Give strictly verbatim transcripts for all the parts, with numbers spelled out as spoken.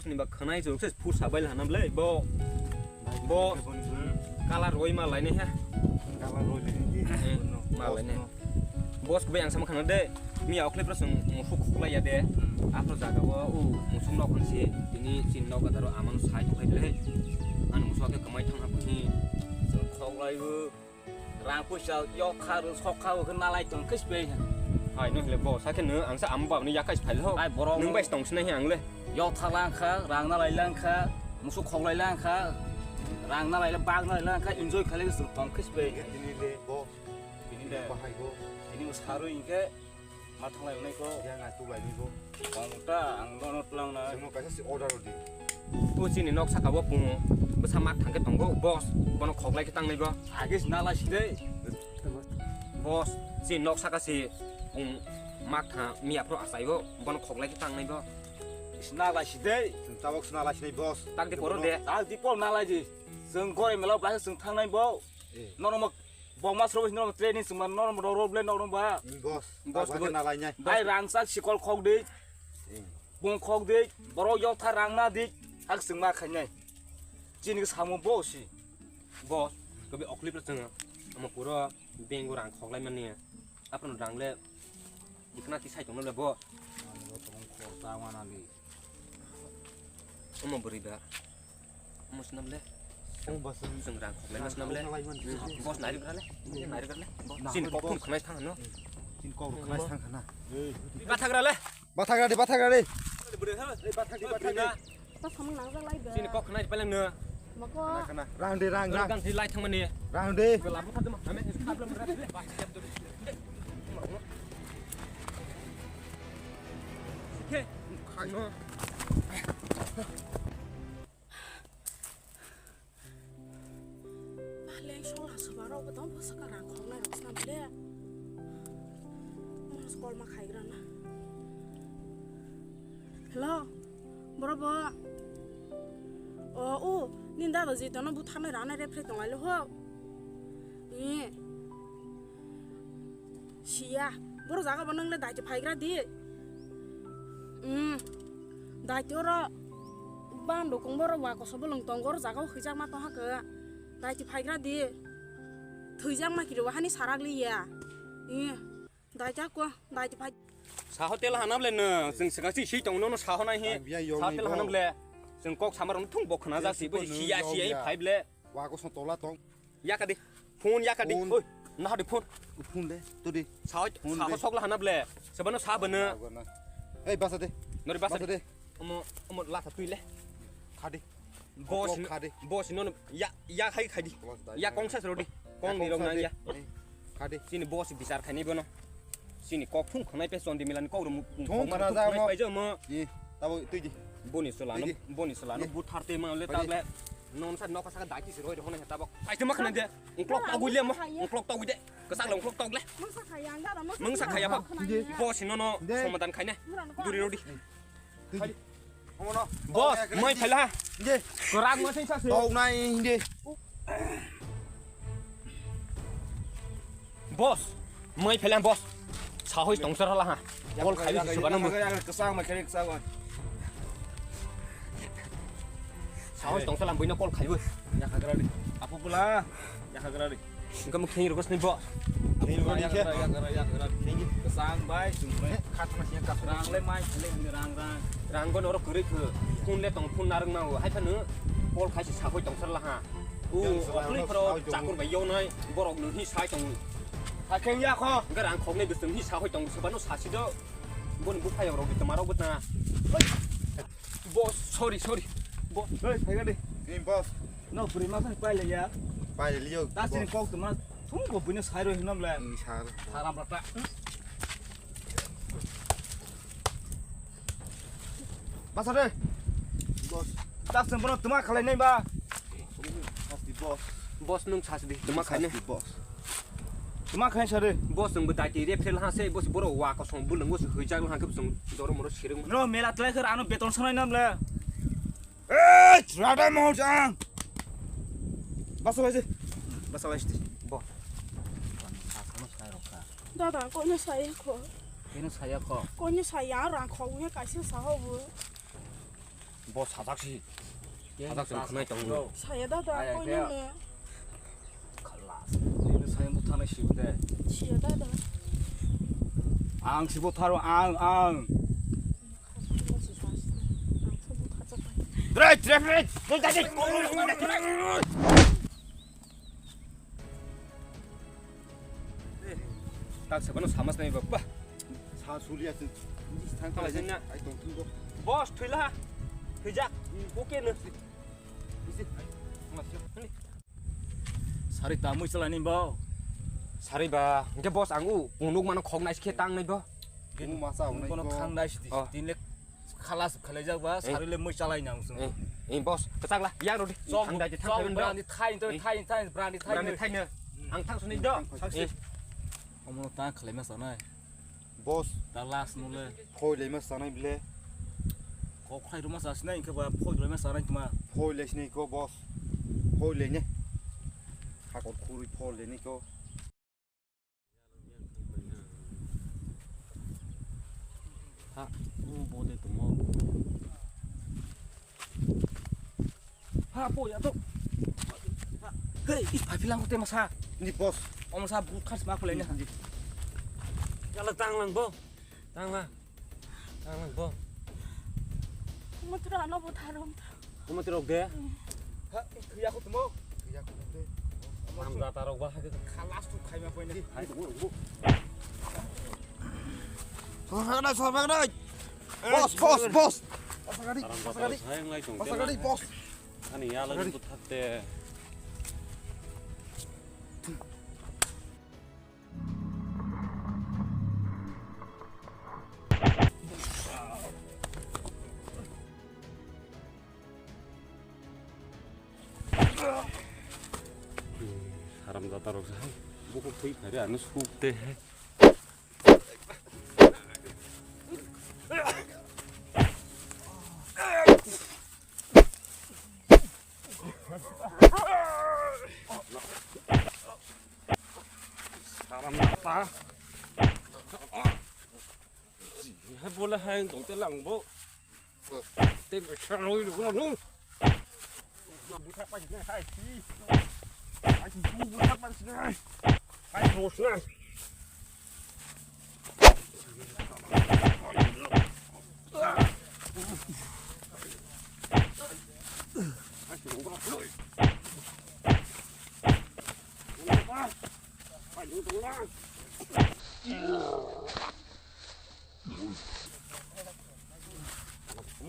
Ni ba khwnai chwng se phur sabai lana bwle bo. Bo. Kalar roi ma lainai ha. Kalar roi le. Eh, ma lainai. Boss bai ang sama khana de. Mi aokle pra sung musuk khuklai ya de. Apro jaga o u musuk nok si tini chin nok adaro amanu sai to khai de. An musuk ke kamai thang ha bhi. Khuklai u. Rang puisa yok kha ru sok kha u nalai tong kis pe. Hai no le boss, sakhe no ang sa am bab ni yakai phai lo. Ai borok. Nung bai tong sinai ang le. Yok thalang kha, rang nalai lang kha, musuk khuklai lang kha, rang nalai le bag nalai lang kha, enjoy khalai sung tong kis pe. Tini le boss. Tini le. Bahai go. Tini mo sarui inke. Ma thanglai nai ko. Ya ngai tu lai ni ko. Kong ta ang dono tlang na. Simo kaisa si order di. Tu chini nok saka bo pungo. Bwsa mak thangke tongo boss. Bono khoklai ke tangnai bo. Agis nalai si dei. Boss, chini nok saka si pung mak tha miya pro asai bo. Bono khoklai ke tangnai bo. Is nalai si dei. Tabok si nalai si dei boss. Tak di poro de. Tak di pol nalai di. Seng gore melo ba seng thangnai bo. Eh. Nono mak Bokma srobo sino training sima normo rok rok le normo ba. Boss, boss, boss, boss. Na lai nai. Ai rang sak sikol khok di. Bung khok di. Borok yok tha rang na di. Hak sing ma khai nai. Chini samo bo si. Boss, kobi oklip le chungo. Amo puro bengo rang khok lai mani. Apno rang le ikna ti sai tong le bo. Ani bo tong khor ta wana li. Omo bwrwi ba. Omo swnam le. Omo ba swnam. Chwng rang khoklai ma swnam le. Rang khoklai ma swnam le. Boss nai rwgra le. Nai rwgra le. Chini kok thum khwnai thang no. Chini kok rok khwnai thang khana. Bathagra le. Bathagra de, bathagra de. Bwrwi ha. Ei bathak de, bathak de. Ta samung nang jak lai de. Chini kok khwnai peleng no. Mako. Khana, khana. Rang de, rang, rang. Rang de lai thang mani. Rang de. Belap kha de ma. Ame khap lam ra. Khe, khaino. Ba leng song la soba rok bo tong bwswk rang khoknai rok swnam le. Mas kol ma khaigra na. Hello, boro bo. O, o, nini dada jitono butharnai ranai rephre tonglailo ho. Ih. Siya, boro jaga bo nwngle daiti phaigra di. Ih. Daiti oro bando kung boro wa koso bolong tongo, oro jaga o hwijakma tongha khe. Daiti phaigra di. Thwijakma kiri wahani sarak liya. Ih. Daiti ako, daiti phai. Saho tel hanam le no, chwng swkang si si tong no, no saho nai hi. Saho tel hanam le. Chwng kok samar no thung bo khna jak si bo siya siya phai ble. Wa ko so tola tong. Yakadi. Phone yakadi. Oi, nahadi phone. Phone de, to de. Saho, saho sok la hanam le. Sebano sa bano. Ei basa de. Nori basa de. Omo, omo lasa tui le. Khadi. Boss, khadi. Boss no ya, ya khai khadi. Ya kong sa rodi. Kong ni rong na ya. Khadi. Chini boss bichar khaini bono. Chini kok thung khonai pe chondi milan kok rum. Thung khona ja mo. Pai jo mo. Tabo tui di. Boni solano, boni solano buthar te ma le table. Non sa nok sa dai ti roi hone tabo. Pai te ma khana de. Ungklok tagui le mo. Ungklok tagui de. Kesak le ungklok tag le. Mungsa khaya ang dara mungsa. Mungsa khaya pa. Boss no no somadan khaine. Duri rodi. Boss, mai phaila. Inde. Kwrak ma sing sa se. Tau nai inde. Boss, mai phaila boss. Sahoi tong sara la ha. Call khai se bana mo. Kesang ma kere kesang. Sahoi tong sala buino call khai bo. Ya khagra ni. Apu pula. Ya khagra ni. Engka mo kheng rwgos ni bo. Kheng rwgos ni khe. Kesang bai, sumre. Khatma siya kasra. Rang le mai, le rang rang. Rang go noro kwrwi kho. Phone le tong phone narwk ma o. Hai phano call khai se sahoi tong sar la ha. U, okhli pro chakur bai yonai. Borok no hi sai tong. Ha kheng ya kho. Engka rang khok le bwswng hi sahoi tong se bano sasi do. Boni buphayok rok toma rok bwtna. Boss, sorry, sorry. Boss, hey, phaiga de. Ni boss. No, puri ma phai paile ya. Paile liyo. Ta sini kok tuma thung ko buino sai roi hinam le. Ni sar. Saram rata. Basa de. Boss. Ta sini bono tuma khalai nai ba. Boss. Boss nung sas di. Tuma khaine. Boss. Tuma khain sare. Boss nung bo dai ti re phel ha se boss boro wa ko song bulung boss hui jang ha ke song doro moro sirung. No mela tlai khar ano beton sanai nam le. Eh, rada mo jang. Basa bai se. Basa bai se. Bo. Dada, kono saya kho. Kono saya kho. Kono saya rang kho, ya kaisa sa ho bo. Bo sajak si. Sajak si khwnai tongo. Saya dada, koi nang ne. Khalas. Nini saya mutha nai si ute. Siya dada. Ang si butharo, ang, ang. Dre, dre, dre. Tak sebano samas nai baba. Sa sulia se. Thang thang na. Ai tong thung go. Boss, thwila. Thwijak. Oke no. Sari tamui chalani bo. Sari ba, hingke boss ang u punuk mano khok nais khe tang nai bo. Punuk masa ang nai bo. Khang nais di. Oh. Tin le khalas khalai jak ba, eh, sari le mui chalai nang sung. Eh, eh, boss, kachak la, yang rodi. Chong, thang dai, thang chong, dai, brandi thai, to eh, thai, thai, brandi thai. Brandi thai ne. Ang thang suni do. Thang suni. Eh. Omo ta khalai ma sanai. Boss. Ta last no le. Phoi lai ma sanai bile. Kok khai ruma sa sinai, hingke ba phoi lai ma sanai tuma. Phoi lai sinai ko, boss. Phoi lai ne. Hakor khurui phoi lai ne ko. Ha, u bo de tumo. Ha, bo ya to. Hei, i phai philang te masa. Ni boss. O masa bu khas ma khulai na. Ni. Yala tang lang bo. Tang lang. Tang lang bo. Mo tura ano bo tharom. Mo tura ok de. Ha, ya ko tumo. Ya ko de. Mam da tarok ba ha ke khalas tu khai ma poine. Hai bo. Sohagna, sohagna. Boss, boss, boss. Pasagari, pasagari. Pasagari, boss. Ani yala ni buthakte. Haram jata rok sai. Buku thui phari anu suk te hai. Salam apa? Hai bola hai dong te lang bo. Te be sa roi lu no. Buthak pa jine hai si. Hai si buthak pa jine. Hai bos na.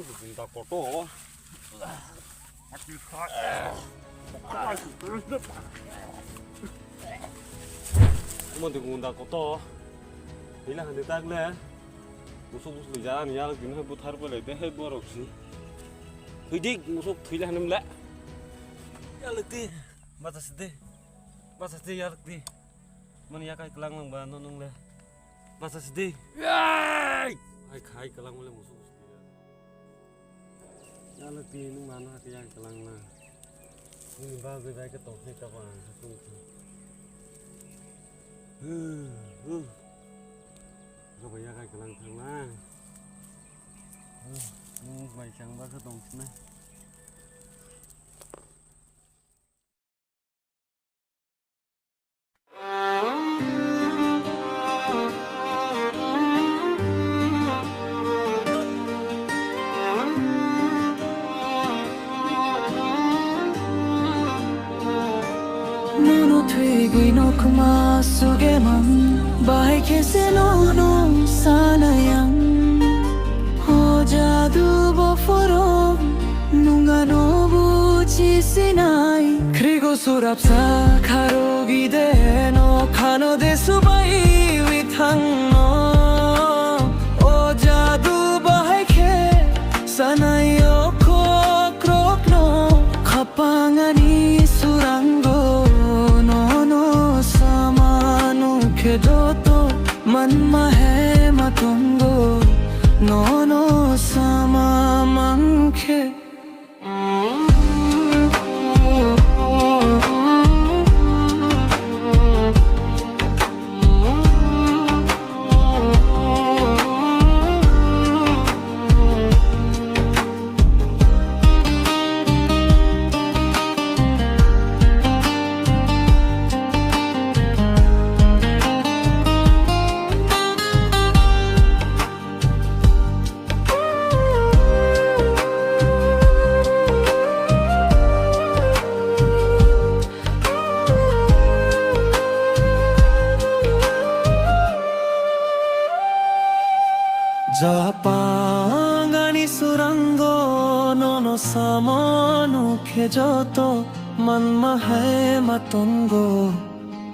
Gunda koto. Omo de gunda koto. Hila hande tak le. Musuk musuk jara ni yalak din hai buthar pele de hai borok si. Hidik musuk thila hanem le. Yalak di. Baca sidi. Baca sidi yalak di. Mani yakai kelang lang ba nonong le. Baca sidi. Yai! Hai khai kelang le musuk musuk. Yalo tini nwng mano hati yang kelang na. Nini bagwi bai khe tongthai kabo ang khe tongthai. Huh, huh. Jobai yakai kelang thangna. Huh, nwng bai chang ba khe tongthai na. Nono thwigwi nokma sugemang, bahai khe se nono sanayang. O jadu bophoro, nung ano buji sinai. Khrigo surapsa kharogi de no khano de subai wi thangno. O jadu bahai khe sanai o kokrokno khapang ani surango. Nono samanu khe joto manma he matongo. Nono sama mangkhe. Japang ani surango nono samo nukhe joto manma hai ma tongo.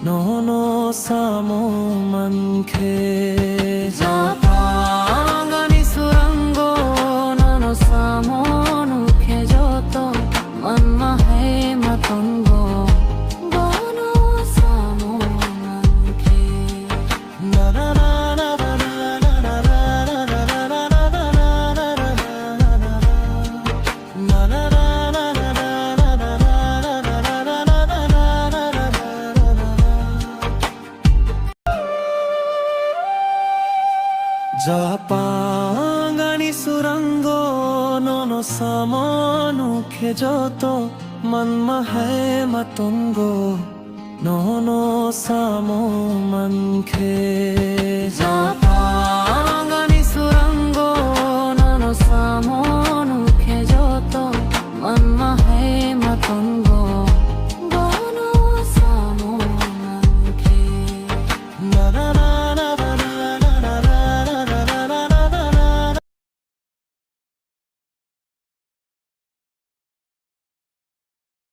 Nono samo mankhe japang ani surango, nono samo nukhe joto manma hai ma tongo. Bono samo mankhe. Japang ani surango nono samo nukhe joto manma hai ma tongo. Nono samo mankhe japang